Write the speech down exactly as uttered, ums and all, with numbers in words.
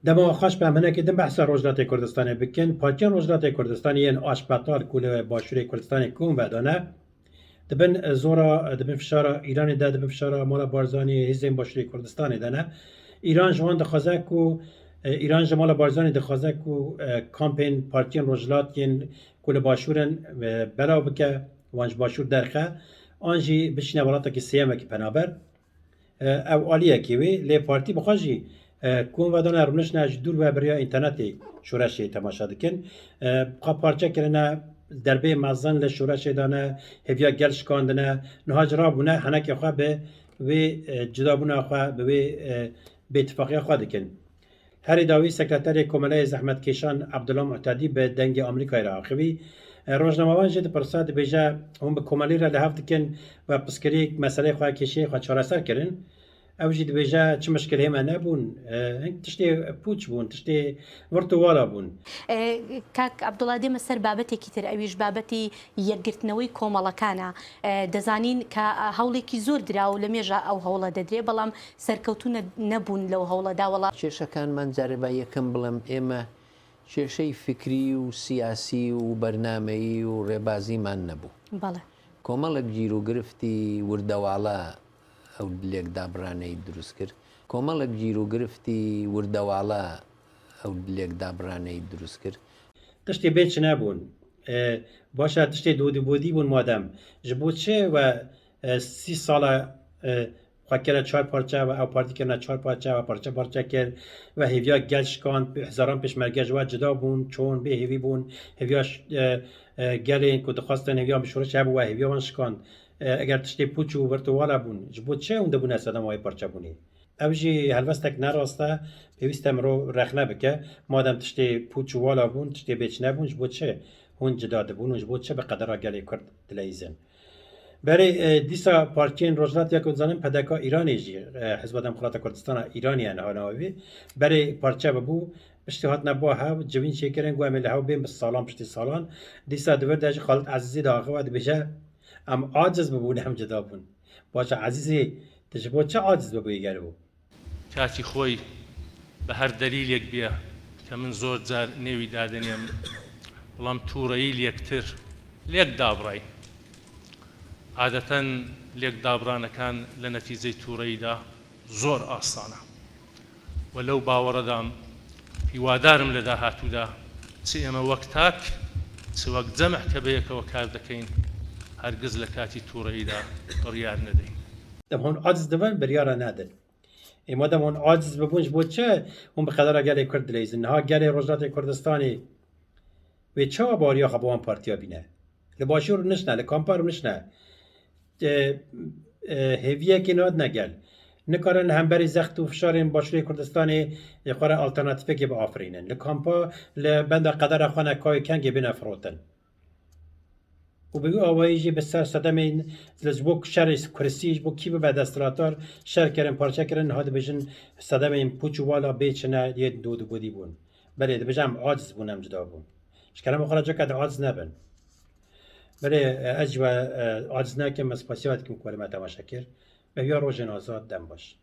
Dema xweş be, em hinekî din behsa Rojhilatê Kurdistanê bikin. Partiyên Rojhilatê Kurdistanê yên aşbetal ku li Başûrê Kurdistanê kom vedane, di bin zora, di bin fişara Îranê de, di bin fişara mala Barzanî, hêzên Başûrê Kurdistanê de ne. Îran ji wan dixwaze ku, e, Îran ji mala Barzanî dixwaze ku, e, kampên partiyên Rojhilat yên ku li Başûr in, e, belav bike, wan ji Başûr derxe, an jî bişîne welatekî sêyemekî penaber. E, ew aliyekî wê, lê partî bi xwe jî, e, kom vedane, rûniştine ji dûr ve bi riya înternetê şoreşê temaşe dikin. E, xwe parçe kirine, derbê mezin li şoreşê dane, hêviya gel şikandine, niha ji rabûne henekê xwe bi wê, e, cudabûna xwe, bi wê, e, bêtifaqiya xwe dikin. Herî dawî sekreterê Komeleyê Zehmetkêşan Abdullah Muhtedî bi Dengê Amerîkayê re axivî. E, rojnamevan jî dipirse, dibêje, hûn bi komelî re li hev dikin ve pirsgirêk meseleyê xwe, kêşeyê xwe çareser kirin. Ew jî dibêje, çi mişkilê me nebûn, e, hing tiştê pûç bûn, tiştê virt û wala bûn. E, Kak Abdullah, dême ser babetekî tir, ew jî babetî یەکگرتنەوەی کۆمەڵەکانە. ئە، دەزانین کە، ئە، هەوڵێکی زۆر درا و لە مێژە ئەو هەوڵە دەدرێ، بەڵام سەرکەوتوو نە-، نەبوون لەو هەوڵەدا. وەڵام. کێشەکانمان جارێ با یەکەم بڵێم، ئێمە کێشەی فکری و سیاسی و بەرنامەیی و ڕێبازیمان نەبوو. بەڵێ. کۆمەڵێک گیروگرفتی وردەواڵە ئەو لێکدابڕانەی دروست کرد. کۆمەڵێک گیروگرفتی وردەواڵە ئەو لێکدابڕانەی دروست کرد. Tiştê bê çi nebûn. E, baş e, tiştê dodîbodî bûn madem. Ji bo çi we, e, sî sala, e, xwe kire çar parçe, we ew partî kirine çar parçe, we parçe parçe kir, we hêviya gel şikand, hezaran pêşmerge ji we cida bûn, çûn, bê hêvî bûn, hêviya ş-, e, e, gelên ku dixwastin hêviyan bi şoreş hebû, we hêviya wan şikand. E, eger tiştê pûç û virt û wala bûn, ji bo çi hûn dibûne sedema wê parçebûnê? Ev jî helwestek ne rast e, pêwîst e mirov rexne bike. Madem tiştê pûç û wala bûn, tiştê bêçine bûn, ji bo çi hûn cida dibûn û ji bo çi bi qedera gelê Kurd dileyîzin? Berê, e, dîsa partiyên Rojhilat ya ku dizanin P D K Îranê jî, e, Hizba Demokrata Kurdistana Îranê ye niha navê wî. Berê parçe bibû, piştî hatine ba hev, civîn çêkirin, got em ê li hev bên bi salan, piştî salan. Dîsa di vir de jî Xalid Ezîzî diaxive, dibêje, em aciz bibûn, em cida bûn. Baş e, Ezîzî, tu ji bo çi aciz bibûyî gelo? کاتی خۆی بە هەر دەلیلێک بێ کە من زۆر جار نێوی دادەنێم، بەڵام تووڕەیی لێکتر لێک دابڕای. عادەتەن لێک دابڕانەکان لە نەتیجەی تووڕەییدا زۆر ئاسانە. و لەو باوەڕەدام، هیوادارم لە داهاتوودا چ ئێمە وەک تاک، چ وەک جەمع کە بەیەکەوە کار دەکەین، هەرگز لە کاتی تووڕەییدا بڕیار نەدەین. Dem hûn aciz dibin, biryara nedin. Ê madem hûn aciz bibûn, ji bo çi hûn bi qedera gelê Kurd dileyzin? Niha gelê Rojhilatê Kurdistanê wê çawa baweriya xwe bi wan partiya bîne? Li Başûr nişne, li kampa nişne. E, e, hêviyekê nadine gel. Nikarin li hemberî zext û fişarên Başûrê Kurdistanê ê xwe re alternatîfekê biafirînin. Li kampa li benda qedera xwe ne kayê kengê bêne firotin. Û bi wî awayî jî bi ser sedemên li ji bo şerê kursî, ji bo kî bibe desthilatdar, şer kirin, parçe kirin, niha dibêjin sedemên pûç û wala bê çi ne, yê dodibodî bûn. Belê, dibêje em aciz bûn, em cida bûn. Ji kerema xwe re ceke de aciz nebin. Belê, ez ji we, e, aciz nekim, ez spasiya dikim ku we li me temaşe kir. Bi hêviya rojên azad, dem baş.